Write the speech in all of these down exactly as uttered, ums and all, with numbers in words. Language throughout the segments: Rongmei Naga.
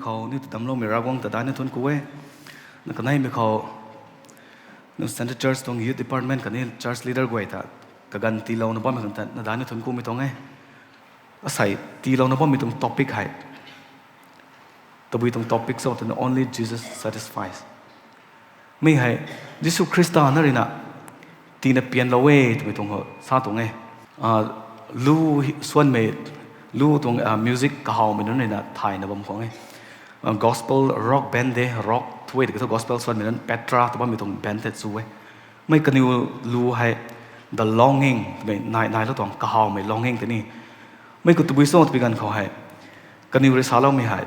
khou niw ta damcloumei Ravguangc ta daihna thuanc ku e. Na kaneimei khou, niw Central Church tuang youth department khatni church leader guay ta kaganv tiilouna bammei khang ta na daihna thuanc kumei tuang e. Asei tiilouna bammei tuang topic hei, tabui tuang topic cho twna Only Jesus Satisfies. Mi hei, Jisu Khrista na ruina tiina pianlou e twmei tuang khou sa tuang e. Lu suanmei, lu tuang music kahawmei nunc ruina thayna bam khang e. Gospel rock band de, rock thui de ka thu gospel suanmei nunc Petra tw bammei tuang band tei chu e. Mei kaniw lu hei The Longing twmei nai nailou tuang, kahawmei longing tei ni. Mei khou tabui cho twpui ganv khou hei, kaniw rui saloumei hei,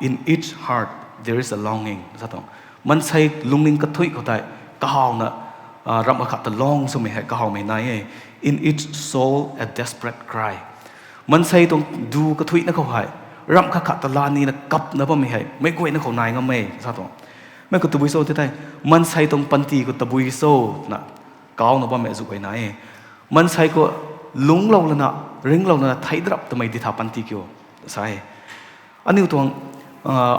in each heart there is a longing sa tuang. Maansei lungning kathuih khou tei kahawna, ramh kakhat ta long swmei hei kahawmei nai e. In each soul a desperate cry. Maansei tuang du kathuihna khou hei, ramh kakhat ta lanina kapna bammei hei meic guayna khou nai ngam e sa tuang. Mei khou tabui cho tei tei, maansei tuang panty khou tabui cho twna kauna bammei azuh guay nai e. Maansei khou lungclou lana, ringlou lana thei drap twmei ditha panty kiu sa e. Aniu tuang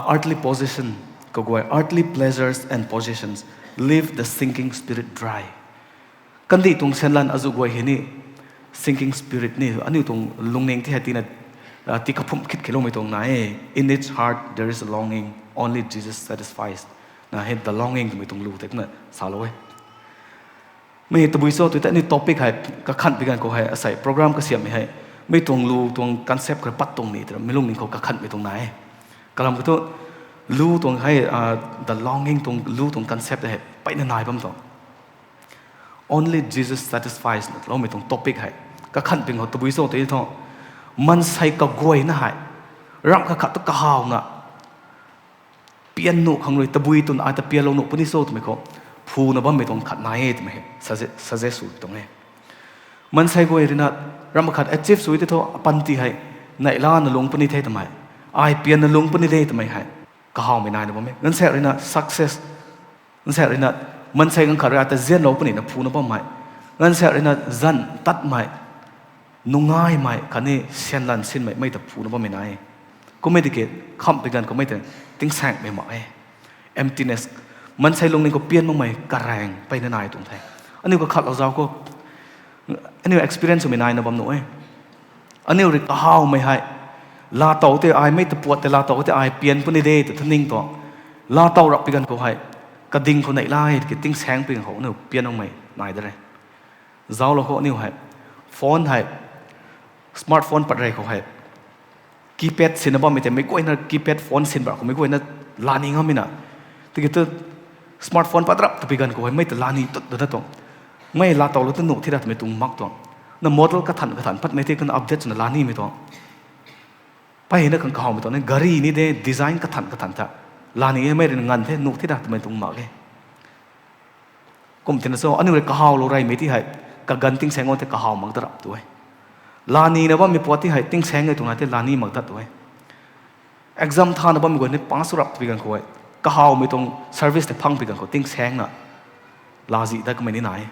earthly possession kaguay, earthly pleasures and possessions leave the sinking spirit dry. Kandih tuang syanlan azuh guay hei ni sinking spirit ni, aniu tuang lungning ti hei tina, ti kaphum khit kheiloumei tuang nai e. In each heart there is a longing, only Jesus satisfies. Na hei the longing twmei tuang lu tei kumna salou e. Mei tabui cho tw tei aniu topic hei kakhan pi ganv khou hei asei program kasiamhmei hei, mei tuang lu tuang concept khou pat tuang ni twna mei lungning khou kakhanmei tuang nai e. Kalam khou thu lu tuang hei, the longing tuang lu tuang concept hei mpeyna nai bam tuang. Only Jesus satisfies na loumei tuang topic hei kakhan ping khou tabui cho tei thu, maansei kaguayna hei ramh kakhat tu kahawna pian nuh khang rui tabui twna ai ta pianlou nuh puni cho twmei khou phuna bammei tuang khat nai e twmei suggest sw tuang e. Maansei guay ruina ramh khat achieve sw tei thu apanty hei neihlana lungc puni the twmei, ai pianna lungc puni de twmei hei kahawmei naina bam e. Nganvsaekc ruina success, nganvsaekc ruina maansei ganv khat rui ata zianlou punina phuna bammei, nganvsaekc ruina zanc tatmei, nungaimei khatni syanlan sinmei mei ta phuna bammei nai e. Kummei tiki khamh pi ganv khou mei ta tingsaengmei mak e. Emptiness, maansei lungning khou pian makmei karaeng mpeyna nai tuang the. Aniu kakhatlou zauc khou aniu experience swmei naina bam nuh e. Aniu rui kahawmei hei laatow tei ai mei ta puat tei laatow tei ai pian puni de tw thaning tuang. Laatow rap pi ganv khou hei kading khou neihla e tiki tingsaeng pi ganv khou aniu pian makmei nai de re. Zauclou khou aniu hei phone hei, smartphone pat rey khou hei keypad sinna bammei tei mei guayna keypad phone sin ba khou mei guayna lani ngammei na. Tiki tu smartphone pat rap tw pi ganv khou hei mei ta lani tut dana tuang. Mei laatowlou tu nuh thi ra twmei tuang mak tuang. Na model kathan kathan patmei tei kana update swna lanimei tuang. Mpeyna khang kahawmei tuang ni, gari ni de design kathan kathan tha lani e, mei rui nganv the nuh thi ra twmei tuang mak e. Kum tina cho aniu rui kahawlou reymei ti hei kaganv tingsaeng o tei kahaw mak da rap tu e. Lanina bammei puat ti hei tingsaeng e tuang na tei lani mak dat tu e. Exam thana bammei guay ni pass rap tw pi ganv khou e, kahawmei tuang service tei phang pi ganv khou tingsaengna lazih dat kamei ni nai e.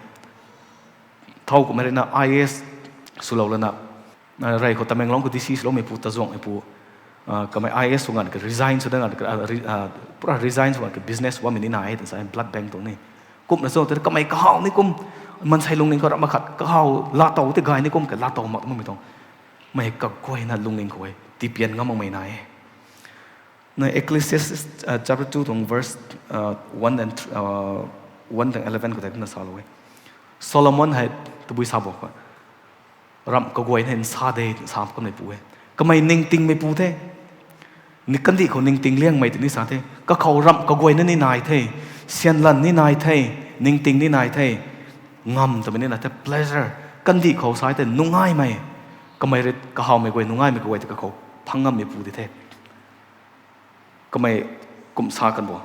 Thow kummei ruina I A S swlou lana, rey khou Tamenglong khou D C swloumeipu, Tazuangmeipu, kamei I A S sw nganv ka resign sw da nganv, pura resign sw nganv ka business bammei ni nai e twna sa e, blood bank tuang ni. Kumna cho tei kamei kahaw ni kum, maansei lungning khou ramh makhat kahaw laatow tei gay ni kum ka laatow mak makmei tuang. Mei kaguayna lungning khou e tipian ngam makmei nai e. Na Ecclesiastes chapter two tuang verse one and one tuang eleven khou tei kumna salou e. Solomon hei tabui sa bo khou, ramh kaguayna nsa de twna sa kameipu e. Kamei ningtingmeipu the. Ni kandih khou ningting liangmei tei ni sa the. Kakhou ramh kaguayna ni nai the, syanlan ni nai the, ningting ni nai the, ngam twmei ni nai the, pleasure. Kandih khou sa tei nungaimei, kamei rui kahawmei guay nungaimei kaguay tei kakhou phang ngammeipu di the. Kamei kum sa kan bo.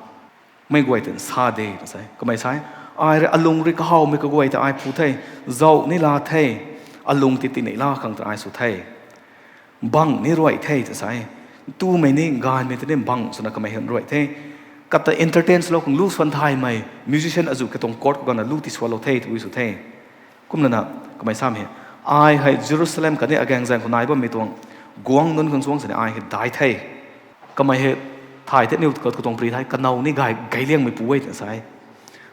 Mei guay tei nsa de twna sa e. Kamei sa e, ai rui alung rui kahawmei kaguay tei ai phu the, zauh ni la the, alung ti tinei la khang tei ai sw the. Bang ni ruai the twna sa e. Ntumei ni gaymei tei ni bang swna kamei hei ruai the. Kata entertain swlou khang lu swan thaymei, musician azuh katuang court khou gangna lu tiswanlou the tw sw the. Kumlana kamei samei hei, ai hei Jerusalem khatni agaengzaeng khou nai bammei tuang guangc nunc khang suang sini ai hei dai the. Kamei hei thay the, aniu katuang pary thei kanow ni gay, gay liangmei pu e twna sa e.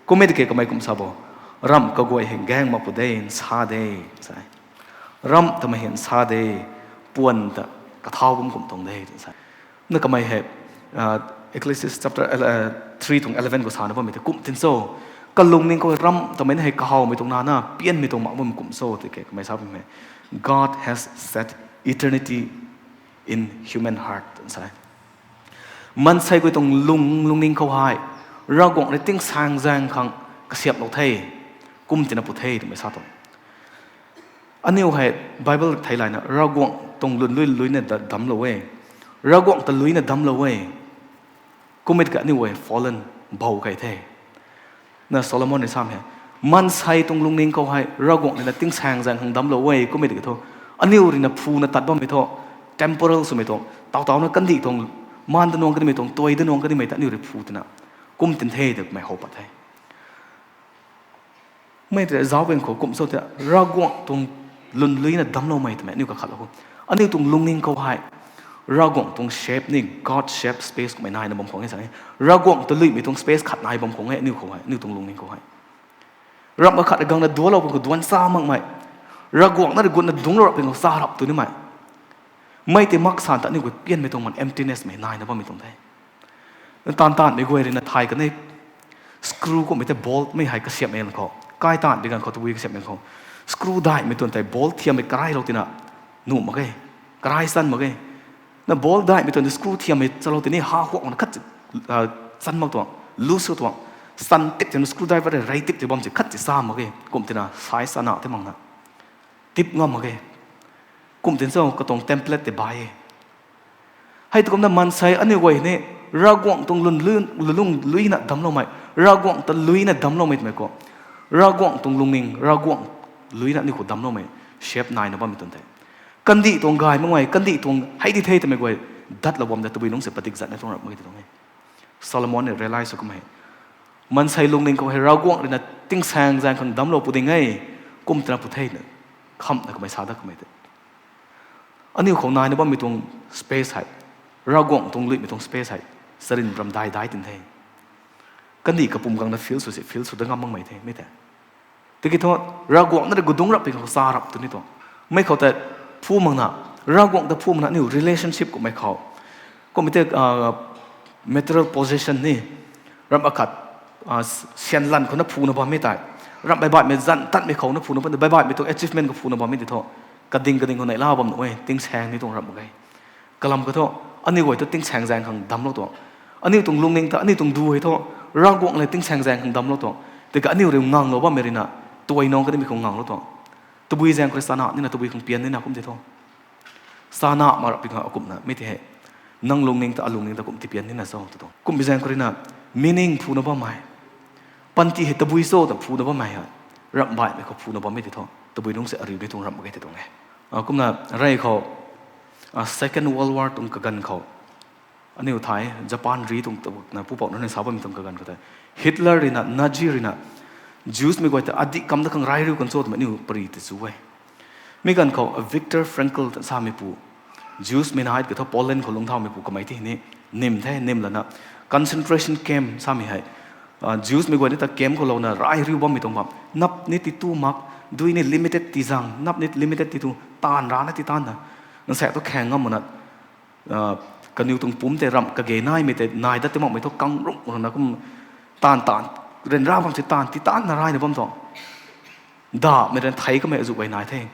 Kum e tiki kamei kum sa bo, ramh kaguay hei gaeng mak pu de, nsa de, sa e. Ramh twmei hei nsa de, puan ta kathau bam kum tuang de twna sa e. Na kamei hei, uh, Ecclesiastes chapter ele-, uh, three tuang eleven khou sana bammei tei kum tin cho, kalungning khou ramh twmei na hei kahawmei tuang na na, pianmei tuang mak bam kum cho tiki kamei sa bammei, God has set eternity in human heart twna sa e. Maansei guay tuang lung, lungning khou hei Ravguangc rui tingsaeng zaeng khang kasiamhlou the, kum tina pu the twmei sa tuang. Aniu hei Bible theilayna Ravguangc tuang lun lui, luina da-, damclou e. Ravguangc ta luina damclou e. Kum e tiki aniu hei fallen, bou kei the. Na Solomon rui samei hei, maansei tuang lungning khou hei Ravguangc ruina tingsaeng zaeng khang damclou e, kum e tiki thu, aniu ruina phuna tat bammei thu, temporal swmei tuang, taw tawna kandih tuang, maan da nuang kanimei tuang, tuai da nuang kanimei ta aniu rui phu tina, kum tin the twmei how pat the. Mei tei zauc bang khou kum cho tei, Ravguangc tuang lun luina damcloumei twmei aniu kakhatlou khou, aniu tuang lungning khou hei Ravguangc tuang shape ni, God shape space kummei naina bam khwan e sa e. Ravguangc ta luimei tuang space khat nai bam khwan e aniu khou hei, aniu tuang lungning khou hei. Ramh kakhat gangna dualou bang khou duan sa makmei, Ravguangc na rui gutna dungclou rap bang khou sa rap tu nimei. Mei tei mak san ta aniu guay pianmei tuang man emptiness mei naina bammei tuang the. Taanv taanvmei guay ruina thay kan e, screw kummei tei boltmei hei kasiamhmei ganv khou, kai taanvmei ganv khou tabui kasiamhmei ganv khou, screw daihmei tuang tei bolt thiammei karailou tina nuh mak ge, karai san mak ge. Na bolt daihmei tuang tei screw thiammei chalou tini ha huakna khat, ah, chan mak tuang, loose tuang, san tip tina screwdriver rei tip ti bam si khat ti sa mak ge, kum tina size ana tei makna tip ngam mak ge. Kum tin cho, katuang template tei bai e. Hei tu kumna maansei aniu guay ni Ravguangc tuang lun lui, lulung luina damcloumei, Ravguangc ta luina damcloumei twmei khou, Ravguangc tuang lungning, Ravguangc luina aniu khou damcloumei shape naina bammei tuang the. Kandih tuang gay makmei, kandih tuang hei di the twmei guay datlou bam da tabui nungc se padik zatna tuang rap mak ge ti tuang e. Solomon ni realize sw kummei, maansei lungning khou hei Ravguangc ruina tingsaeng zaeng khang damclou pu ding e, kum tina pu the na, khamhna kamei sa dat kamei tei, aniu khou naina bammei tuang space hei, Ravguangc tuang luimei tuang space hei, charyn ram dai dai tin the. Kandih kapum gangna fill sw si, fill sw da ngam makmei the mei tei. Tiki thu, Ravguangc na rui gudungc rap bang khou sa rap tu ni tuang. Mei khou tei phu makna, Ravguangc ta phu makna aniu relationship kummei khou, kummei tei, ah, material possession ni, ramh akhat, ah, sian lan khou na phuna bammei tei, ramh baih baihmei zan tanmei khou na phuna bam, baih baihmei tuang achievement khou phuna bammei ti thu, kading kading khou neihla bam nuh e, tingsaeng ni tuang ramh mak ge. Kalam kha thu, aniu guay tu tingsaeng zaeng khang damclou tuang. Aniu tuang lungning ta, aniu tuang du hei thu, Ravguangc le tingsaeng zaeng khang damclou tuang. Tiki aniu rui nganglou bammei ruina, tuai nung kanimei khou nganglou tuang. Tabui zaeng khou rui sana nina, tabui khang pian nina kum ti thu, sana mak rap bang khou akumhna mei tei hei, nang lungning ta, alungning ta kum ti pian nina cho tu tuang. Kummei zaeng khou ruina, meaning phuna bammei, panty hei tabui cho ta phuna bammei hei, ramh baihmei khou phuna bammei ti thu, tabui nungc se ariu ni tuang ramh mak ge ti tuang e. Ah, kumna rey khou, ah, Second World War tuang kaganv khou, aniu thei Japan ri tuang tabuna pupouc nunc ni sa bammei tuang kaganv khou tei, Hitler ruina, Nazi ruina, Jews mei guay ta adih kam da khang rai riu kan cho twmei aniu pary tei chu e. Mi ganv khou Viktor Frankl ta sameipu, Jews mei nai kha thu Poland khou lungcthaumeipu kamei ti ni, nim the, nim lana, concentration camp samei hei, ah, Jews mei guay ni ta camp khou louna rai riu bammei tuang bam, nap ni ti tu mak, dui ni limited ti zang, nap ni limited ti tu, taanv rana ti taanvna, nsaek tu khaeng ngam makna, ah, kaniw tuang pumc tei ramh kage naimei tei nai dat ti makmei thu kangrumh rana kum, taanv taanv, ryanra bam si taanv ti taanvna raina bam tuang. Damei ryan thei kamei azuh guay nai the.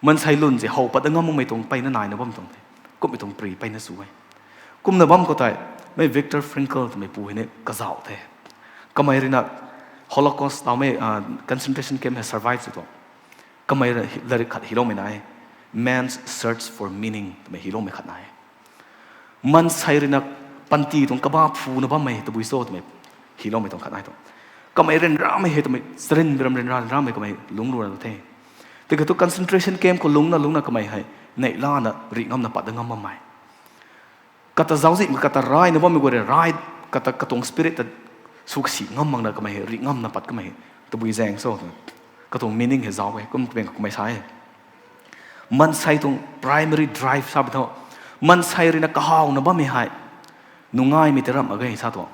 Maansei lun si how pat da ngam makmei tuang peyna naina bam tuang the. Kummei tuang pary peyna sw e. Kumna bam khou tei, mei Viktor Frankl twmeipu hei ni kazauh the. Kamei ruina Holocaust taumei, ah, concentration camp hei survive sw tuang. Kamei rui latrik khat hyloumei nai e, Man's Search for Meaning twmei hyloumei khat nai e. Maansei ruina panty tuang kaba phuna bammei tabui cho twmei hyloumei tuang khat nai tuang. Kamei ryanramei hei twmei, charynmei ram ryanra ryanramei kamei lungc lu ra tu the. Tiki thu concentration camp khou lungcna lungcna kamei hei neihlana rih ngamna pat da ngam bammei, kata zauczihmei, kata raina bammei guay rui rai, kata katuang spirit ta sw kasi ngam makna kamei hei rih ngamna pat kamei tabui zaeng cho, katuang meaning hei zauc e, kum twmei kamei sa e. Maansei tuang primary drive sa pi tho. Maansei ruina kahawna bammei hei Nungaimei tei ramh mak ge sa tuang.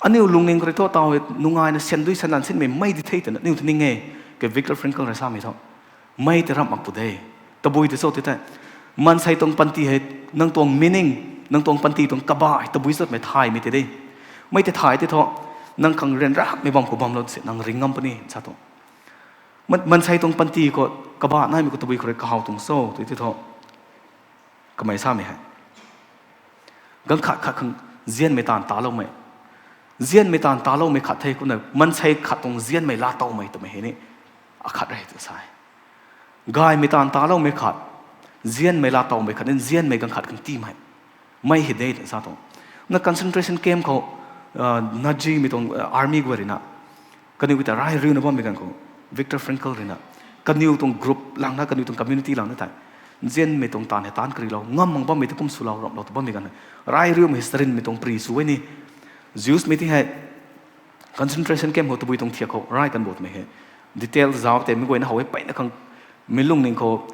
Aniu lungning khou rui thu taw hei nungaina syan dui syan lan sinmei mei di the twna aniu ta ning e. Ke Viktor Frankl rui samei thu, mei tei ramh mak pu de. Tabui tei cho tei tei, maansei tuang panty hei, nang tuang meaning, nang tuang panty tuang kabah hei tabui chotmei thaymei tei de. Mei tei thay tei thu, nang khang ryanramei bam khou bamlou se nang ring ngam puni sa tuang. Maansei tuang panty khou kabah naimei khou tabui khou rui kahaw tuang cho tei tei thu, kamei samei hei, ganv khat khat khang nzianmei taanv taloumei, nzianmei taanv taloumei khat the kumna maansei khat tuang nzianmei laatowmei twmei hei ni akhat re tw sa e. Gaymei taanv taloumei khat, nzianmei laatowmei khat ni nzianmei ganv khat khang tiimei, mei hei de tw sa tuang. Na concentration camp khou Nazimei tuang army guay ruina kaniw ta rai riuna bammei ganv khou, Viktor Frankl ruina kaniw tuang group langna, kaniw tuang community langna tei, nzianmei tuang taanv hei taanc karilou ngam mak bammei ta kum swlou ramhlou ta bammei ganv, rai riumei hei sarinmei tuang pri sw e ni. Jewsmei ti hei concentration camp khou tabui tuang thiak khou rai kan bo twmei hei detail zauc tei mei guayna how e, mpeyna khang mei lungning khou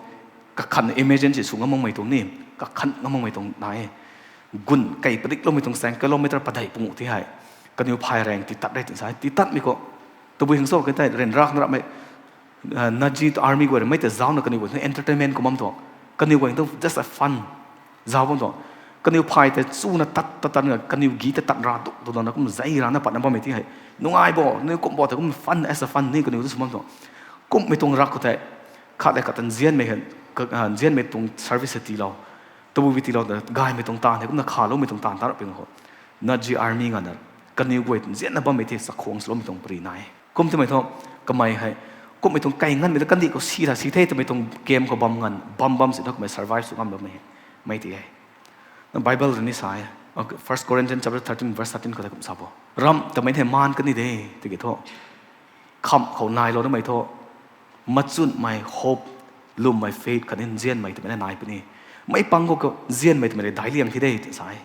kakhan imagine si sw ngam makmei tuang ni, kakhan ngam makmei tuang nai e. Gun kei padikloumei tuang chaeng kilometer padeih pungu ti hei kaniw phay raeng titat re tw sa e. Titatmei khou tabui hang cho ke tei ryanra na ramhmei Nazi army guay rui mei tei zaucna kaniw guay ta entertainment kum bam tuang. Kaniw guay tu just a fun zauc bam tuang. Kaniw phay tei chuna tat tat tat nga, kaniw gi tei tat ra duk duk dana kum zei rana patna bammei ti hei, nungai bo, nunc kum bo tei kum fun as a fun ni kaniw tu sw bam tuang. Kumhmei tuang rak khou tei khat le khat ta nzianmei, nzianmei tuang service hei tiilou, tabui tiilou ta gaymei tuang taanv hei kumna khaloumei tuang taanv ta rap ping khou, Nazi army ngana kaniw guay nzianna bammei ti chakhwang swloumei tuang pari nai e. Kum twmei thu, kamei hei, kumhmei tuang kai nganmei ta kandih khou si ra si the twmei tuang camp khou bam nganv bam bam si thu kamei survive sw ngamloumei hei, mei ti e. Na Bible rui ni sa e, First Corinthians chapter thirteen verse thirteen khou tei kum sa bo, ramh twmei hei maan kan ni de, tiki thu, khamh khou nailou namei thu, machunmei hope, lwmmei faith khatni nzianmei twmei na nai puni. Mei pang khou nzianmei twmei rui daic liang the de tw sa e.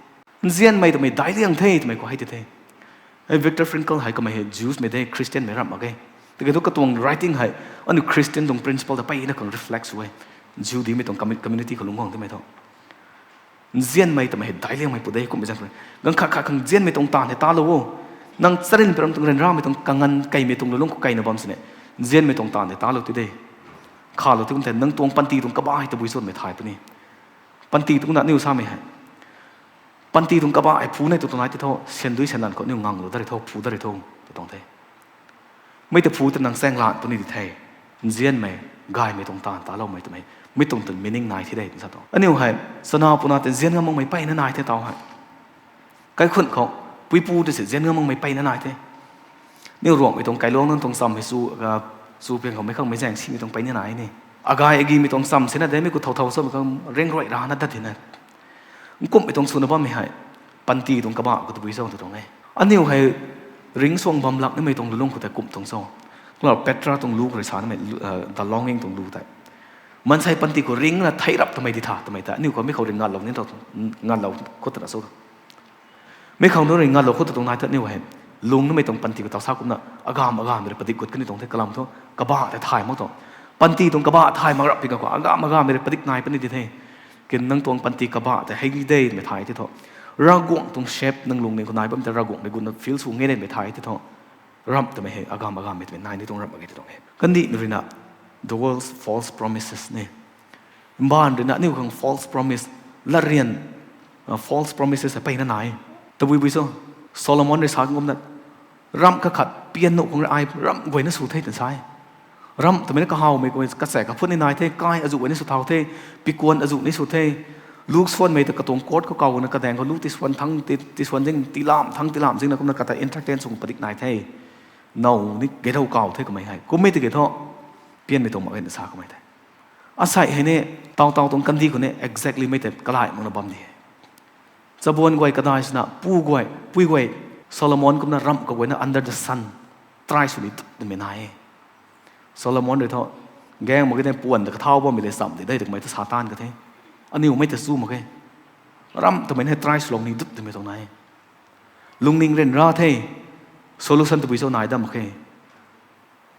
Nzianmei twmei daic liang the twmei khou hei ti the. Viktor Frankl hei kamei hei Jewsmei de, Christianmei ramh mak ge. Tiki thu katuang writing hei aniu Christian tuang principle ta mpeyna khang reflect sw e. Jihudimei tuang commu- community khou lungc guang twmei thu, nzianmei twmei hei daic liangmei pu de kumhmei zaeng khou, ganv khat khat khang nzianmei tuang taanv hei talou o. Nang charynpui ram tuang ryanramei tuang kanganv keymei tuang lulungc khou keyna bam sini, nzianmei tuang taanv hei talou ti de. Khalou ti kum the, nang tuang panty tuang kabah hei tabui chotmei thay puni. Panty tuang na aniu samei hei, panty tuang kabah hei phu nei tu tuang nai ti thu, syan dui syan lan khou aniu nganglou dat ri tho, phu dat ri tho, tu tuang the. Mei ta phu ta nang chaeng lan puni di the. Nzianmei, gaymei tuang taanv taloumei twmei, mi tuang ta meaning nai the de tw sa tuang. Aniu hei chana puna tei nzian ngam makmei mpeyna nai the taw hei. Kaikhunc khou, puipu ta si nzian ngam makmei mpeyna nai the. Aniu Ruangmei tuang kailuang nunc tuang cham hei chu, chu piang khou mei khang mei zaeng simei tuang mpeyna nai ni. Agay agimei tuang cham sina de, mi khou thow thow samei khang ringruai rana dat tina, nkumhmei tuang swna bammei hei, panty tuang kabah khou tabui cho tu tuang e. Aniu hei ringcsuang bam lak nimei tuang lulungc khou tei kum tuang cho. Kumna Petra tuang lu khou rui sa nimei, The Longing tuang lu tei, maansei panty khou ringna thei rap twmei di tha twmei tei aniu khou mi khou rui ngatlou ni tho, ngatlou khou twna cho. Mi khou nunc rui ngatlou khou tu tuang nai thu aniu hei, lung nimei tuang panty khou taw sa kumna, agam agam rui padik gut kani tuang the kalam thu, kabah tei thay mak tuang. Panty tuang kabah thay mak rap pi ka khou, agam agam rui padik nai puni di the. Kin nang tuang panty kabah tei hei ni de mei thay ti thu, Ravguangc tuang shape nang lungning khou nai bam tei Ravguangc rui gutna feel sw nge de mei thay ti thu, ramh twmei hei agam agam mei twmei nai ni tuang ramh mak ge ti tuang e. Kandih ruina, the world's false promises ni. Mbaanv ruina aniu khang false promise, latryan, false promises hei mpeyna nai. Tabui bui cho, Solomon rui sa kumna, ramh kakhat pian nuh khang rui ai ramh guayna sw the twna sa e. Ramh twmei na kahawmei guay kachaek kaphut ni nai the, kai azuh guayna sw thau the, pikuan azuh ni sw the. Luk suanmei ta katuang court khou kauna kadaeng khou lu tisuan thang, ti- tisuan zing, tilam thang, tilam zingna kumna kata entertain sw padik nai the. Now ni geithou kaw the kamei hei. Kummei tiki thu, pianmei tuang mak e na sa kamei the. Asei hei ni, taw taw tuang kandih khou ni exactly mei tei kalai makna bam di e. Chabuan guay kadai swna, pu guay, pui guay, Solomon kumna ramh kaguayna under the sun, try sw ni twmei nai e. Solomon rui thu, gaeng mak ge tei puan ta kathau bammei le cham di de twmei ta sa taanv ka the. Aniu mei ta chu mak ge. Ramh twmei ni try swlou ni dut twmei tuang nai e. Lungning ryanra the, solution tabui cho nai dam mak khe.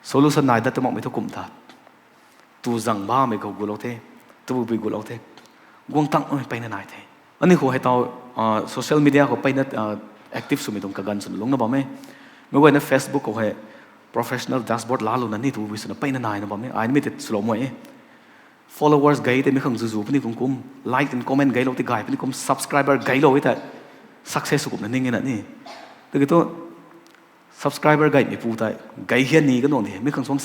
Solution nai dat tu makmei thu kum ta, tu zang bamei khou gulou the, tabui bui gulou the, guang tangmei mpeyna nai the. Aniu khou hei tau social media khou peyna active swmei tuang kaganv swna lungcna bam e. Meic guayna Facebook khou hei professional dashboard laalouna ni tu bui swna peyna naina bam e. Ai nimei tei swlou mei e. Followers gay tei mi khang zuzu puni kum kum, like and comment gaylou tei gay puni kum, subscriber gaylou e tei success sw kumna ning e na ni. Tiki thu subscriber gaymeipu tei gay hian ni kanu tuang the, mi khang suang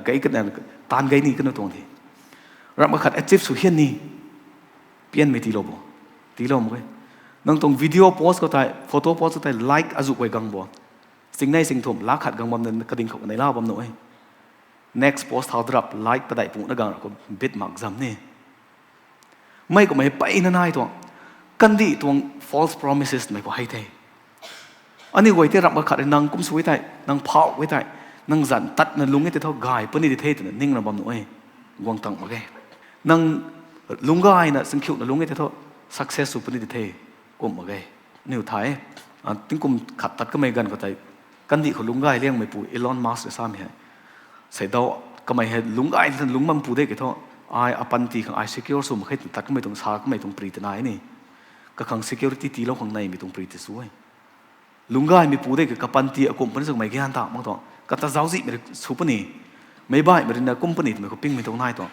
gay, taanv gay ni kanu tuang the. Ramh kakhat achieve sw hian ni, pianmei tiilou bo, tiilou mak e. Nang tuang video post khou tei, photo post khou tei like azuh guay gang bo, singnei singthumh lakh khat gang bam na kading khou kanei la bam nuh e. Next post thau drop like padeih puna gang ra khou bit mak zam ni. Mei kumhmei hei peyna nai tuang, kandih tuang false promises mei khou hei the. Aniu guay tei ramh kakhat rui nang kum sw e tei, nang phauh e tei, nang zanc tatna lung e tei thu gay puni di the twna ningna bam nuh e. Guang tang mak e. Nang lungc gayna singkhiuna lung e tei thu success sw puni di the, kum mak e. Aniu thay, tingkum khat tat kamei ganv khou tei, kandih khou lungc gay liangmeipu Elon Musk rui samei hei, seidau, kamei hei lungc gay lungc bampu de ki thu, ai apanty khang ai secure sw mak khe twna tat kamei tuang sa kamei tuang pri tei nai ni. Kakhang security tiilou khang neimei tuang pri tei sw e. Lungc gaymeipu de ki kapanty akumh puni sw kamei gyan ta mak tuang, kata zauczihmei rui sw puni, meic baihmei rui na company twmei khou pingmei tuang nai tuang.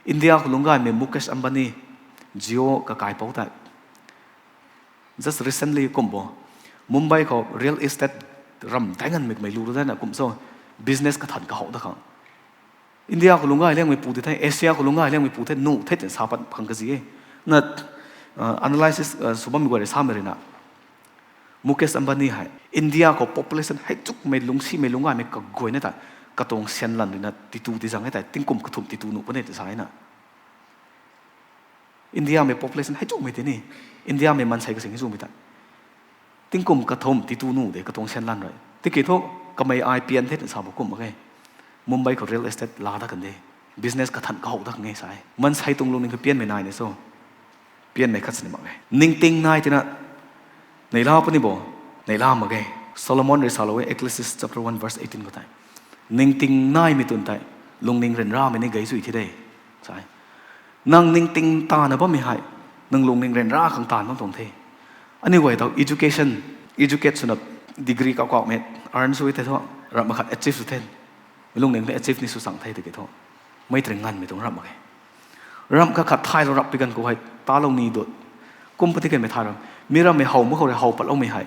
India khou lungc gaymei Mukesh Ambani, Jio kakaipouc tei just recently kum bo, Mumbai khou real estate ram dainganmei kamei lu ru dana kum cho, business kathan kahou da khang. India khou lungc gay liangmeipu tei the, Asia khou lungc gay liangmeipu the, nuh the twna sa pat khang kazi e. Na analysis sw bammei guay rui samei rui na, Mukesh Ambani hei India khou population hei chukmei lungcsimei lungc gaymei kaguayna tei katuang syan lan rui na titu ti zang e tei tingkum kathumh titu nuh puni tei sa e na. Indiamei population hei chukmei tei ni, Indiamei maansei kasing hei chumei tei tingkum kathumh titu nuh de katuang syan lan rui. Tiki thu kamei ai pian the twna sa bo kum mak e. Mumbai khou real estate laa dat kan de, business kathan kahou dat kan e sa e. Maansei tuang lungning khou pianmei nai ni cho, pianmei khat sini mak e. Ningting nai tina neihla puni bo, neihla mak e. Solomon rui salou e, Ecclesiastes chapter one verse eighteen khou tei, ningting naimei twn tei lungning ryanramei ni gay zui thi de, sa e. Nang ningting tana bammei hei nang lungning ryanra khang taanv bam tuang the. Aniu guay tau education, educate swna degree kaukaumei earn sw e tei thu, ramh makhat achieve sw the, mi lungning tei achieve ni sw chang the tiki thu, mei tei rui nganvmei tuang ramh mak e. Ramh kakhat thaylou rap pi ganv khou hei talou ni dut, kum pati kanmei thay ram, mi rammei how mak khou rui how patloumei hei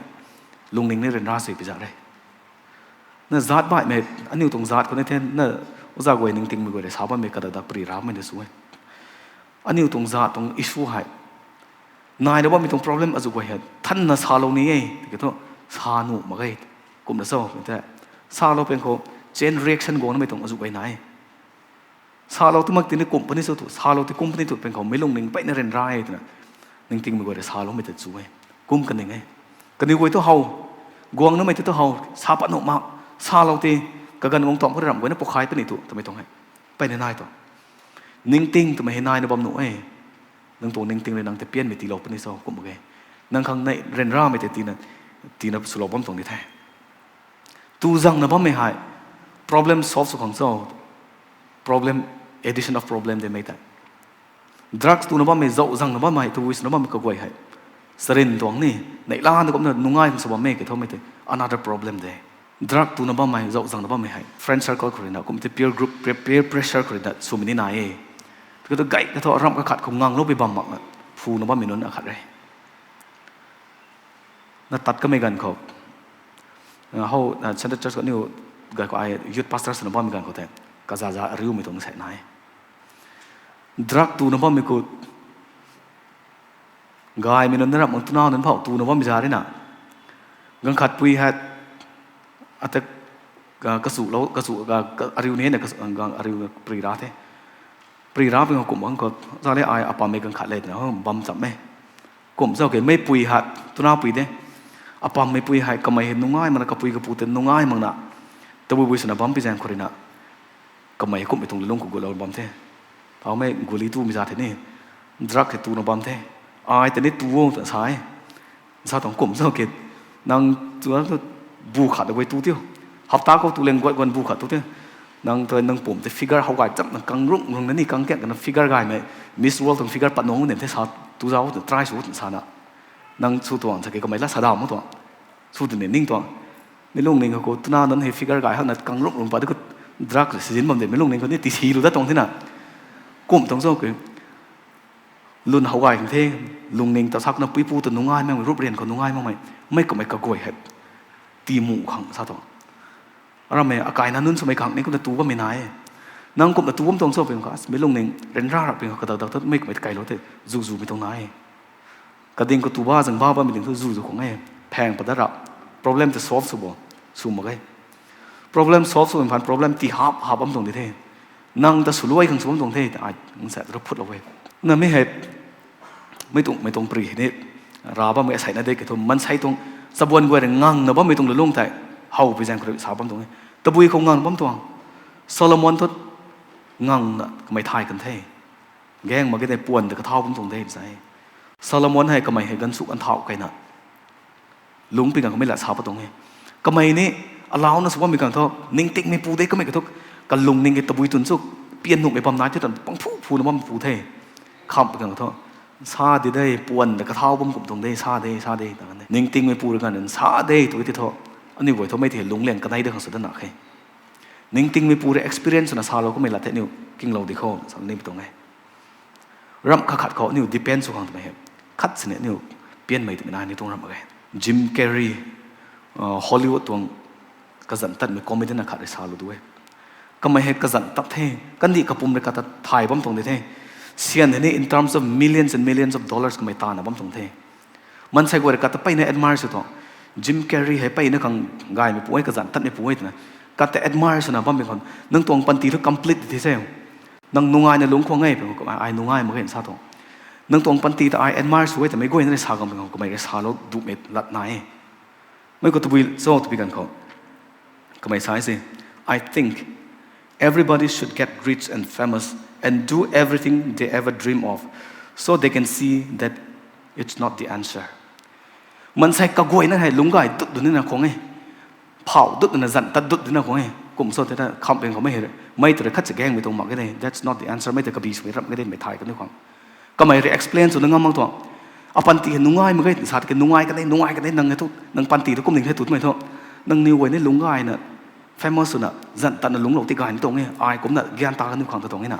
lungning ni ryanra sui pi za re. Na zaat baihmei, aniu tuang zaat khou ni the na, oza guay ningtingmei guay rui sa bammei kadada pri ramei na sw e. Aniu tuang zaat tuang issue hei naina bammei tuang problem azuh guay hei thanna salou ni e tiki thu, sa nuh mak e. Kumna cho tei, salou pang khou chain reaction guangnamei tuang azuh guay nai e. Salou tu mak tini company cho tu, salou ti company tu pang khou meic lungning peyna ryanra e twna ningtingmei guay rui saloumei ta chu e. Kum kaning e. Kaniw guay tu how, guangnamei tei tu how, sa pat nuh mak, salou ti kaganv guang tuang khou ramh guayna pukhay puni tu twmei tuang e. Peyna nai tu, ningting twmei hei naina bam nuh e. Nang tuang ningting rui nang ta pianmei tiilou puni cho kum mak e. Nang khang nei ryanramei tei tina, tina swlou bam tuang ni the. Tu zangna bammei hei problem solve sw khang cho, problem, addition of problem de mei tei. Drugs tuna bammei, zauh zangna bammei, tabui swna bammei kaguay hei, charyn tuang ni, neihla na kumna nungai khang sw bammei ke thomei tei another problem de. Drug tuna bammei, zauh zangna bammei hei friend circle khou rui na kum tei peer group, peer, peer pressure khou rui na swmei ni nai e. Tiki tu gay kathu ramh kakhat khou nganglou pui bam makna phuna bammei nunc akhat re. Na tat kamei ganv khou, how, Central Church aniu gay khou ai youth pastor swna bammei ganv khou tei, kazaza ariumei tuang sei nai. Drug tuna bammei khou, gaymei nunc na ramh mang tuna nunc phau tuna bammei za rui na, ganv khat pui hei, ata, kachulou, kachu, ariu ni na, ariu pri ra the. Pri ra pui khou kum khang khou, za le ai apammei ganv khat le twna bam cham e. Kum zauc ke meipui hei, tuna pui de, apammei pui hei kamei hei nungai makna, kapui kapu tei nungai makna, tabui bui swna bam pi zaeng khou rui na, kamei kumhmei tuang lungc khou gutlou bam the. Thaumei guli tumei za the ni, drug hei tuna bam the. Ai tei ni tu o twna sa e. Sa tuang kum zauc ke, nang tu, bu khat guay tu tiu, hapta khou tu leng guay guan bu khat tu tiu. Nang tu nang pum tei figure how gay cham na kang rung rung na ni kang kiak kana figure gaymei, Miss World tuang figure pat nung nem the sa, tu zauc tw try sw tw sana, nang sw tuang sa ke kamei la sa dam tuang, sw tw ni ning tuang. Mi lungning khou twna nunc hei figure gay hakna kang rung rung pat de khou drug sijin bam de mi lungning khou ni tisi lu dat tuang thena, kum tuang zauc ke lun how gay khang the, lungning ta sakna puipu ta nungai makmei, rup rian khou nungai makmei, mei kamei kaguay hei timu khang sa tuang. Aramei akaina nunc swmei khang ni kumna tu bammei nai e. Nang kumna tu bam tuang cho ping kha, mi lungning ryanra rap ping kha kadak dak ta mei kamei kailou the, zu zumei tuang nai e. Kading khou tu ba zang ba bammei ding thu zu zu khang e, phaeng pat da rap. Problem ta solve sw bo, sw mak ge. Problem solve sw phaan problem ti hap hap bam tuang di the. Nang ta swluai khang sw bam tuang the, ai, nsa ru phutlou e. Na mi hei, mei tuang, mei tuang pri hei ni, ra bammei aseina de ke thu, maansei tuang, chabuan guay rui ngangna bammei tuang lulung tei, howpui zaeng khou rui sa bam tuang e. Tabui khou ngang bam tuang. Solomon thu ngangna kamei thay kan the. Gaeng mak ge tei puan ta kathau bam tuang de sa e. Solomon hei kamei hei ganvsu ganvthau kaina lungc pui khang kamei la sa pat tuang e. Kamei ni alauna sw bammei khang thu, ningtingmeipu de kamei ka thu, kalungning e tabui twn chu, pian nuhmei bam nai the tan pang phu phuna bam pu the. Khamh pui khang thu, sa di de, puan ta kathau bam kum tuang de, sa de, sa de, ta kan de. Ningtingmeipu rui ganv sa de, tu ti thu, aniu guay thu mei thei lungc liang kanei de khang sw dat na khe. Ningtingmeipu rui experience na salou kamei la the aniu kinglou di khou, sa ni tuang e. Ramh khat khat khou aniu depend sw khang twmei hei, khat sini aniu pianmei twmei na ni tuang ramh mak ge. Jim Carrey, Hollywood tuang kazanc tatmei comedian akhat rui salou du e. Kamei hei kazanc tat the, kandih kapum rui kata thay bam tuang di the. Syan hei ni in terms of millions and millions of dollars kamei tana bam tuang the. Maansei guay rui kata peyna admire sw tuang. Jim Carrey hei peyna khang gaymeipu e, kazanc tatmeipu e twna, kata admire swna bammei khou, nang tuang panty thu complete di the se. Nang nungaina lungc khwang e, ai nungai mak ge sa tuang. Nang tuang panty ta ai admire sw e twmei guayna rui sa gang pui khou kamei rui salou dumei lat nai e. Mei khou tabui cho twpui ganv khou, kamei sa e se, I think everybody should get rich and famous and do everything they ever dream of, so they can see that it's not the answer. Maansei kaguayna hei lungc gay dut dut nina khwang e. Phau dut nina zanc tat dut dina khwang e. Kum cho te ta khamh ping khou mei hei, mei ta rui khat si gaengmei tuang mak ge de, that's not the answer, mei ta kabi swmei ramh ge de, mei thay kaniw khang. Kamei rui explain swna ngam mak tuang. Apanty hei nungai mak ge, sa tiki nungai kan e, nungai kan e, nang hei thu, nang panty thu kum ning hei tu twmei thu, nangniw guay ni lungc gayna, famous swna, zanc tatna lungclou ti gay ni tuang e, ai kumna gyan ta kaniw khang ta tuang e na.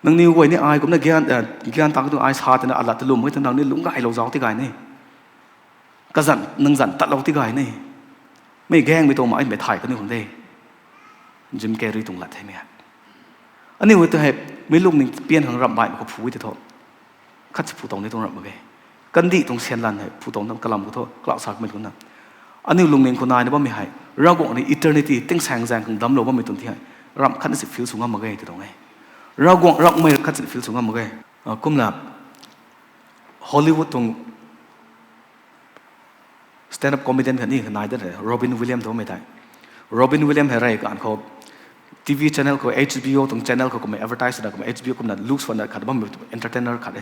Nangniw guay ni ai kumna gyan, gyan ta kaniw ai sa tina alat ta lwm mak ge ta nang ni lungc gaylou zauc ti gay ni. Kazanc, nang zanc tatlou ti gay ni. Mei gaengmei tuang mak e, mei thay kaniw khang de. Jim Carrey tuang lat hei mei hei. Aniu tu hei, mei lungning pian khang ramh baihmei khou phu e ti thu, khat si phu tuang ni tuang ramh mak ge. Kandih tuang syan lan hei phu tuang nam kalam khou thu, kalam sa kamei kumna, aniu lungning khou naina bammei hei, Ravguangc ni eternity tingsaeng zaeng khang damclou bammei tuang ti hei, ramh khatna si feel sw ngam mak ge ti tuang e. Ravguangc ramhmei khat si feel sw ngam mak ge. Kumna, Hollywood tuang stand up comedian khatni nai dat e, Robin Williams twmei tei. Robin Williams hei rey ganv khou, TV channel khou, HBO tuang channel khou kamei advertise swna kamei, HBO kumna luk swanna khat bam entertainer khat e.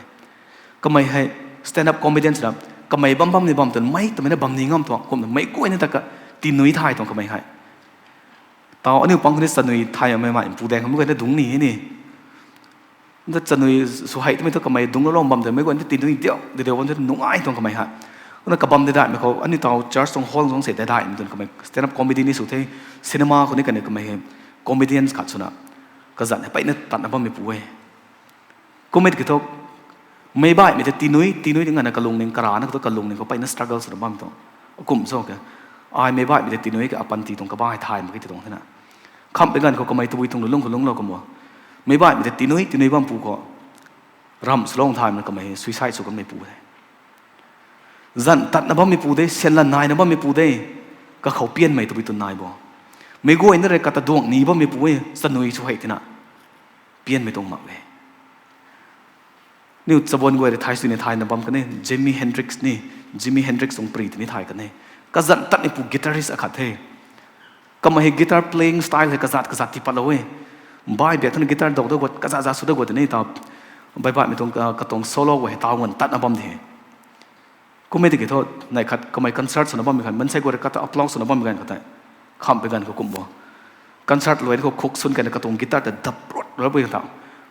Kamei hei stand up comedian swna, kamei bam bam ni bam twna mei twmei na bam ni ngam tuang, kumna meic guayna ta ka tinui thay tuang kamei hei. Tau aniu pang khou ni chanui thaymei mei pu daeng khou mei guayna dungc ni ni. Nda chanui sw hei twmei thu kamei dungclou bam de, meic guayna tinui diu di diu bam the, nungai tuang kamei hei. Kumna kabam di daihmei khou, aniu tau church tuang hall zang se dai daihmei twn kamei stand up comedy ni sw the, cinema khou ni kaniw kamei hei comedians khat swna, kazanc hei peyna tatna bammeipu e. Kum e tiki thu, meic baihmei tei tinui, tinui di nganvna kalungning karana khou thu kalungning khou peyna struggle swna bam tuang. Kum cho ke. Ai meic baihmei tei tinui ke apanty tuang kaba hei thay mak ge ti tuang thena. Khamh pui ganv khou kamei tabui tuang lulung khou lungclou kum o. Meic baihmei tei tinui, tinui bampu khou, ramh swlou thaymei kamei suicide sw kanmeipu de. Zanc tatna bammeipu de, syan lan naina bammeipu de. Kakhou pianmei tabui twn nai bo. Meic guayna rui kata duang ni bammeipu e, chanui sw hei tina. Pianmei tuang mak e. Niw chabuan guay rui thay sw ni thayna bam kan e, Jimi Hendrix ni, Jimi Hendrix tuang pri tini thay kan e. Kazanc tatmeipu guitarist akhat the. Kamei hei guitar playing style hei kazat kazat tipatlou e. Bai biak thana guitar dou da guat, kazat zat sw da guat tini ta. Bai baihmei tuang ka, katuang solo guay hei tau ngan tatna bam di he. Kum e tiki thu, neih khat kamei concert swna bammei khat, maansei guay rui kata applause swna bammei ganv khat tei. Khamh pui ganv khou kum bo. Concert luai khou khuk swn kayna katuang guitar ta dap rut rut pui khat ta.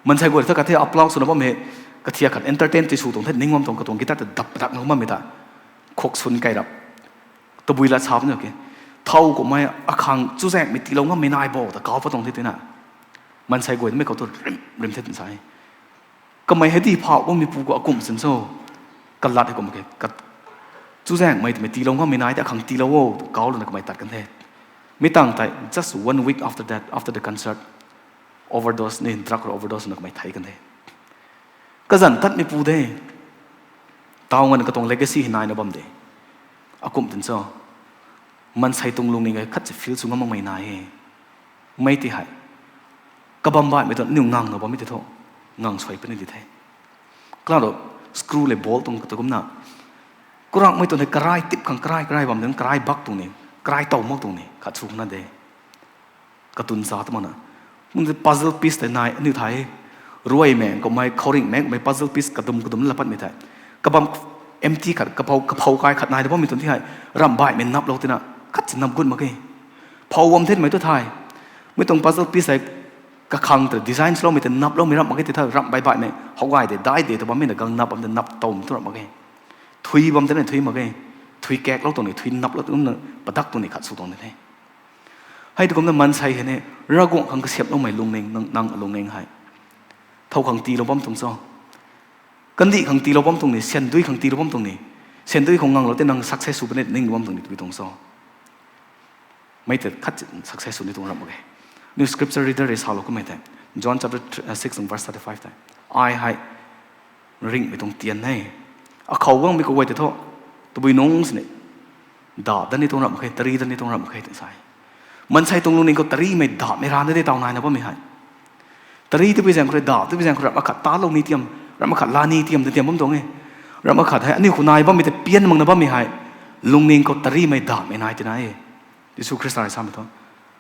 Maansei guay rui ta kata applause swna bammei, Kathiak khat entertain ti sw tuang the, ning bam tuang katuang guitar ta dap dak na bammei ta. Khuk sun kai rap. Tabui lat sa bam ke. Thow kummei akhang chuzaenghmei tiilou ngammei nai bo ta kau pat tuang the twna. Maansei guay mei khou tu rim, rim the twna sa e. Kamei hei di phau bammei pu khou akumh sin cho. Kalat hei kum ke. Ka, chuzaenghmei twmei tiilou ngammei nai ta akhang tiilou o ta kau lana kamei tat kan the. Mi tang tei, just one week after that, after the concert, overdose ni, drug rui overdose na kamei thei kan the. Kazanc tatmei pu de. Taw ngan katuang legacy hei naina bam de. Akumh tin cho. Maansei tuang lungning e khat se feel sw ngam makmei nai e. Mei ti hei. Kabam baihmei tuang niw ngang na bammei ti thu. Ngang suai puni di the. Kala ro screw le bolt tuang katu kumna. Kurangmei tuang hei karai tip khang karai, karai bam den, karai bak tuang ni, karai tow mak tuang ni, khat sw khana de. Katun sa ta mana. Mung puzzle piece tei nai, aniu thei. Ruai meng kummei, khouringh meng kummei puzzle piece kadum kadum la patmei thei. Kabam empty khat, kaphou, kaphou kai khat nai da bammei tuang ti hei. Ramh baihmei naplou tina, khat si nap gut mak e. Phou bam thenmei tu thei. Mi tuang puzzle piece hei kakhang ta design swloumei ta naploumei ramh mak e ti thei. Ramh baih baihmei, how gay de, dai de, ta bammei na gang nap bam ta nap towmei tu ramh mak e. Thui bam tena thui mak e. Thui kaklou tuang ni, thui naplou tuang na, padak tuang ni khat sw tuang de the. Hei tu kumna maansei hei ni, Ravguangc khang kasiamhloumei lungning, nang, nang lungning hei. Thow khang tiilou bam tuang cho. Kandih khang tiilou bam tuang ni, syan dui khang tiilou bam tuang ni. Syan dui khou nganglou tei nang success sw puni ning bam tuang ni, tw tuang cho. Mei tei khat success sw ni tuang ramh mak e. Aniu scripture reader rui salou kummei tei. John chapter six and verse thirty-five tei. Ai hei ringhmei tuang tian e. Akhou guangmei kaguay tei thu, tabui nungc sini, dap dat ni tuang ramh mak khe, tari dat ni tuang ramh mak khe twna sa e. Maansei tuang lungning khou tarimei dapmei rana de taw naina bammei hei. Tari tabui zaeng khou rui dap, tabui zaeng khou ramh akhat talou ni tiam, ramh akhat la ni tiam, tiam bam tuang e. Ramh akhat hei, aniu khou nai bammei tei pian makna bammei hei. Lungning khou tarimei dapmei nai tina e. Jisu Khrista rui samei thu.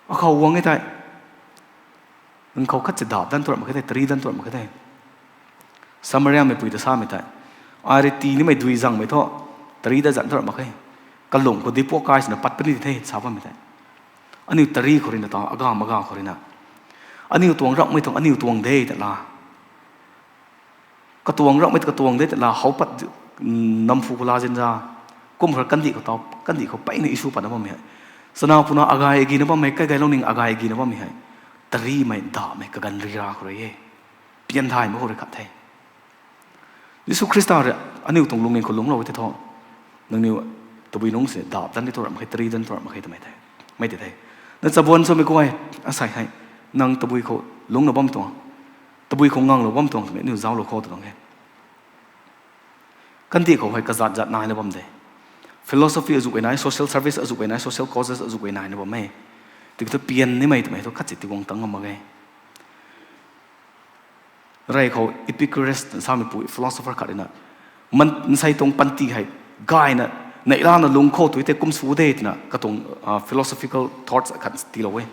Akhou guang e tei. Nang khou khat si dap dan tu ramh mak khe tei, tari dan tu ramh mak khe tei. Samariamei pui ta samei tei. Ai rui tii nimei dui zangmei thu, tari dat zan tu ramh mak khe. Kalung khou dipua kai sina pat puni the, sa bammei tei. Aniu tari khou ruina ta, agam aga khou ruina. Aniu tuang ramhmei tuang, aniu tuang de ta la. Katuang ramhmei katuang de ta la, how pat, namphu khou la zin za. Kum khou kandih khou taw, kandih khou peyna issue patna bammei hei. Chana puna agay agina bammei, kai gaylou ning agay agina bammei hei. Tarimei, dapmei, kaganv rira khou rui e. Pian thaymei khou rui khat the. Jisu Khrista rui aniu tuang lungning khou lungclou e tei thu. Nangniw tabui nungc si dap dan ni tu ramh mak khe, tari dan tu ramh mak khe twmei the. Mei tei the. Na chabuan swmei guay, asei hei. Nang tabui khou lungcna bam tuang. Tabui khou nganglou bam tuang twmei aniu zauclou khou tu tuang e. Kandih khou hei kazat zat naina bam de. Philosophy azuh e nai, social service azuh e nai, social causes azuh e naina bam e. Tiki thu pian nimei twmei thu khat si tiguang tang ngam mak e. Rey khou Epicurus samei pu philosopher khat ruina. Man, nsei tuang panty hei gayna, neihlana lung khou tui tei kum sw de twna katuang philosophical thoughts khat tiilou e.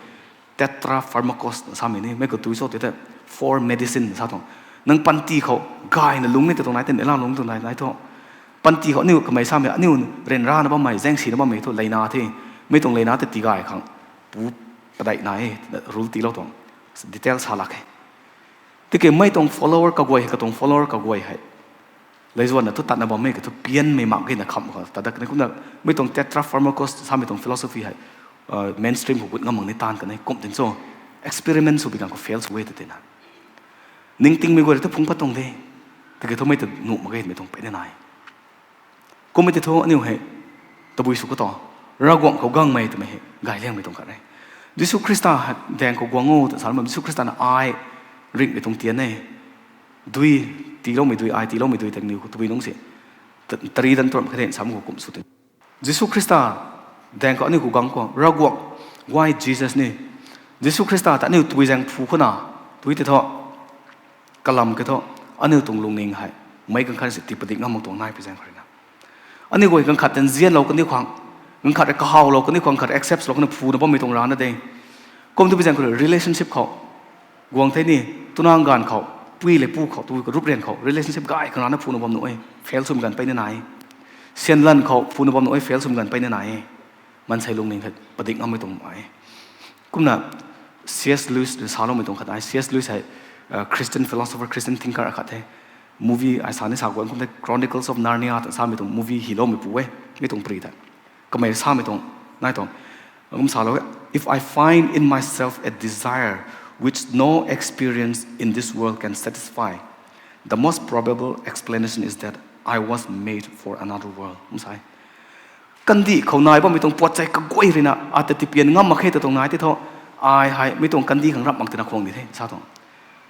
Tetrapharmakos samei ni, mei khou tui cho tui tei four medicine sa tuang. Nang panty khou gayna lung ni ta tuang nai tei, neihla lung tuang nai, nai thu. Panty khou aniu kamei samei, aniu ryanrana bammei, zaengsina bammei thu leina the. Mei tuang leina tei tigay khang pu padeih nai e, rule tiilou tuang. Detail sa lak khe. Tiki mei tuang follower kaguay hei, katuang follower kaguay hei. Leizuanna thu tatna bammei ka thu pianmei mak gayna kham khou ta dak ni kumna mei tuang tetrapharmakos samei tuang philosophy hei, mainstream khou gut ngam mak ni taanv kan e, kum tin cho, experiment sw bi ganv khou fail sw e ta tina. Ningtingmei guay rui thu phungc pat tuang de. Tiki thu mei ta nuh mak ge mei tuang peyna nai. Kummei tei thu aniu hei, tabui sw khou ta, Ravguangc khou gangmei twmei hei gayliangmei tuang khat e. Jisu Khrista daeng khou guang o ta sa lam, Jisu Khrista na ai ringhmei tuang tian e. Dui, tiiloumei dui, ai tiiloumei dui tei niw khou tabui nungc si. Tari dan tu ramh khe tei sam khou kum sw tei. Jisu Khrista daeng khou aniu khou gang khou, Ravguangc, why Jesus ni? Jisu Khrista ta aniu tabui zaeng phu khou na, tui tei thu, kalam khe thu, aniu tuang lungning hei, meic ganv khat si tii padik ngam mak tuang nai pi zaeng khou ruina. Aniu guay ganv khat ta nzianlou kaniw khang, ganv khat rui kahawlou kaniw khang, khat accept swlou kaniw phuna bammei tuang rana de. Kum tu pi zaeng khou rui relationship khou, guang thei ni, tunang ganv khou, pui le pu khou, tu ka rup rian khou relationship gay khang rana phuna bam nuh e, fail swmei ganv peyna nai. Syanlan khou phuna bam nuh e, fail swmei ganv peyna nai. Maansei lungning hei padik ngammei tuang e. Kumna C S Lewis rui saloumei tuang khat ai, C S Lewis hei Christian philosopher, Christian thinker akhat the. Movie ai sa ni sa guan kum the, Chronicles of Narnia ta samei tuang movie hyloumei pu e, mi tuang pri the. Kamei samei tuang, nai tuang, kum salou e, if I find in myself a desire which no experience in this world can satisfy, the most probable explanation is that I was made for another world. Kum sa e. Kandih khou nai bammei tuang puat chei kaguay ruina, ata tipian ngam mak khe ta tuang nai tei thu, ai hei mi tuang kandih khang ramh mak tina khwang di the, sa tuang.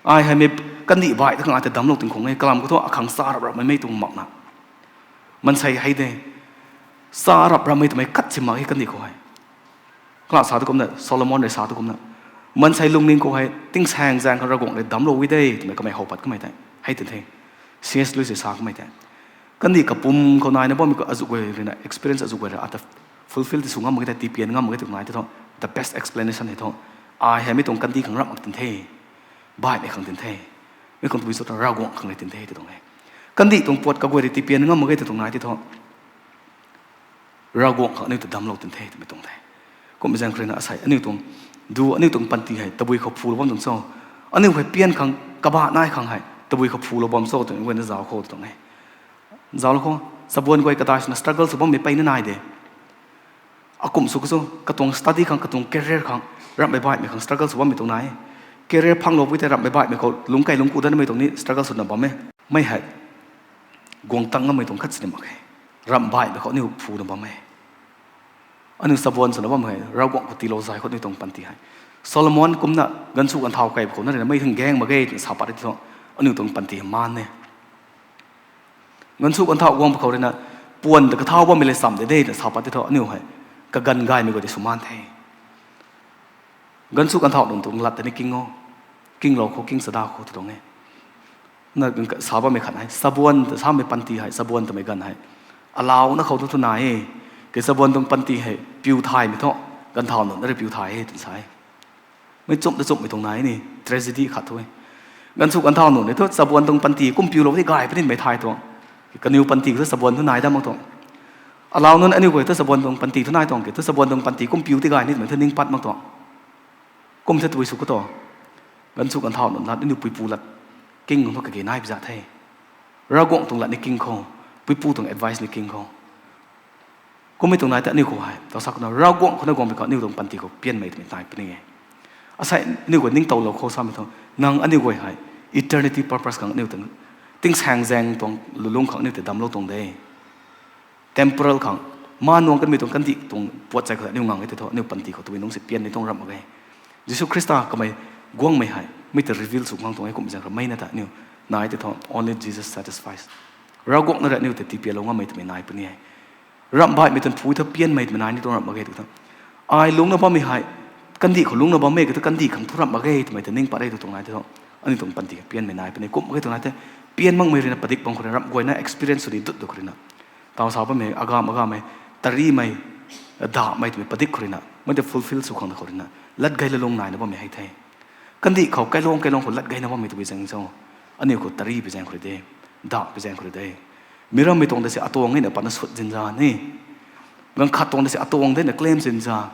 Ai hei mi kandih baih ta khang ata damclou ting khwang e, kalam khou thu akhang sa rap rapmei mei tuang makna. Maansei hei de, sa rap rapmei twmei kat si mak e kandih khou hei. Kala sa tu kumna, Solomon rui sa tu kumna, maansei lungning khou hei tingsaeng zaeng khou Ravguangc rui damclou e de twmei kamei how pat kamei tei hei tin the. C S Lewis rui sa kamei tei, kandih kapwm khou naina bammei khou azuh guay ruina, experience azuh guay rui ata fulfill ti sw ngam mak ge tei, tipian ngam mak ge tei nai tei thu, the best explanation hei thu, ai hei mi tuang kandih khang ramh mak tin the, baihmei khang tin the, mi khang tabui sw ta Ravguangc khang le tin the tei tuang e. Kandih tuang puat kaguay rui tipian ngam mak ge tei tuang nai tei thu, Ravguangc khang aniu ta damclou tin the twmei tuang the. Kummei zaeng khou ruina asei aniu tuang, du aniu tuang panty hei tabui khou phulou bam tuang cho, aniu hei pian khang kabah nai khang hei tabui khou phulou bam cho twmei guayna zauc khou tuang e. Zauclou khou, chabuan guay kadai swna struggle sw bammei peyna nai de. Akum sw khou sw, katuang study khang, katuang career khang, ramhmei baihmei khang struggle sw bammei tuang nai e. Career phanglou pui tei ramhmei baihmei khou lungc kei lungc ku datmei tuang ni struggle swna bam e. Mei hei guang tang ngammei tuang khat sini mak khe. Ramh baihmei khou aniu phuna bam e. Aniu chabuan swna bam hei Ravguangc khou tiilou zay khou aniu tuang panty hei, Solomon kumna ganvchu ganvthau kei khou na ruina mei thang gaeng mak ge twna sa pat e tei thu, aniu tuang panty hei maan e. Ganvchu ganvthau guang pw khou ruina, puan ta kathau bammei le cham de de twna sa pat tei thu, aniu hei kaganv gaymei guay tei sw maan the. Ganvchu ganvthau nunc tuang lat ta ni king o, kinglou khou, king chada khou tw tuang e. Na sa bammei khat hei, chabuan ta samei panty hei, chabuan twmei ganv hei, alauna khou thu thu nai e. Kei chabuan tuang panty hei piu thaymei thu, ganvthau nunc na rui piu thay e twna sa e. Mei chumh ta chumhmei tuang nai ni, tragedy khat thu e. Ganvchu ganvthau nunc ni thu chabuan tuang panty kum piulou di gay puni mei thay tuang. Kaniw panty khou thu chabuan thu nai dam mak tuang. Alau nunc aniu guay thu chabuan tuang panty thu nai tuang ke, thu chabuan tuang panty kum piu di gay ni twmei thu ning pat mak tuang. Kum the tabui sw khou tu, ganvchu ganvthau nunc lat, aniu puipu lat, king khou thu kage nai pi za the. Ravguangc tuang lat ni king khou, puipu tuang advice ni king khou. Kummei tuang nai ta aniu khou hei, tau sa khou na, Ravguangc khou na guang pi khou aniu tuang panty khou pianmei twmei nai puni e. Asei aniu guay ningtowlou khou samei thu, nang aniu guay hei eternity purpose khang aniu tuang, tingsaeng zaeng tuang lulungc khang aniu tei damclou tuang de. Temporal khang, ma nuang kanmei tuang kandih tuang puat chei khou aniu ngang e tei thu, aniu panty khou tabui nungc si pian ni tuang ramh mak ge. Jisu Khrista kamei guangmei hei mi ta reveal sw khang tuang e, kum zaeng ramei na ta aniu nai tei thu, only Jesus satisfies. Ravguangc na rui aniu tei tipianlou ngammei twmei nai puni e. Ramh baihmei tuang phu thu pianmei twmei nai ni tuang ramh mak ge tw thu, ai lungcna bammei hei, kandih khou lungcna bammei ka thu kandih khang thu ramh mak ge twmei ta ning pat e tw tuang nai tei thu, aniu tuang panty khou pianmei nai puni. Kum mak ge tuang nai tei, pian makmei ruina padik bam khou ruina, ramh guayna experience sw ni dut dut khou ruina, tau sa bammei agam agam hei, tarimei, dahmei twmei padik khou ruina, mei ta fulfill sw khang ta khou ruina, lat gay lalung naina bammei hei the. Kandih khou kailung kailung khou lat gayna bammei tabui zaeng cho, aniu khou tari pi zaeng khou rui de, dah pi zaeng khou rui de. Mi rammei tuang ta si atuang e na patna sut zinza ni, ganv khat tuang ta si atuang de na claim zinza.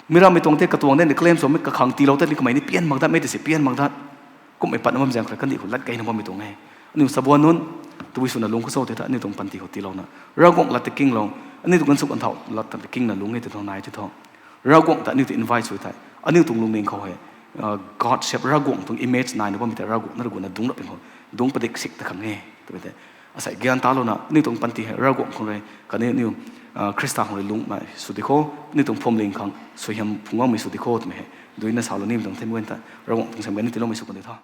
Mi rammei tuang tei katuang de na claim swmei kakhang tiilou tat ni kamei ni pian mak datmei ta si pian mak dat. Kummei patna bam zaeng khou rui kandih khou lat gayna bammei tuang e. Aniu chabuan nunc, tabui swna lung khou cho tei ta aniu tuang panty khou tiilouna, Ravguangc lat ta kinglou, aniu tuang ganvchu ganvthau lat ta kingna lung e tei thu nai tei thu, Ravguangc ta aniu ta invite sw thei, aniu tuang lungning khou hei, Godship, Ravguangc tuang image naina bammei tei Ravguangc na rui guangna dungc rap pin khou, dungc padik sik ta khang e twmei tei, asei gyan talouna aniu tuang panty hei Ravguangc khang rui khatni aniu Khrista khang rui lungcmei sw di khou, aniu tuang phuamling khang suaihiam phungc ngammei sw di khou twmei hei duina salou nimei tuang the. Mei guay ta Ravguangc tuang sam gay ni tiiloumei sw kan di tho.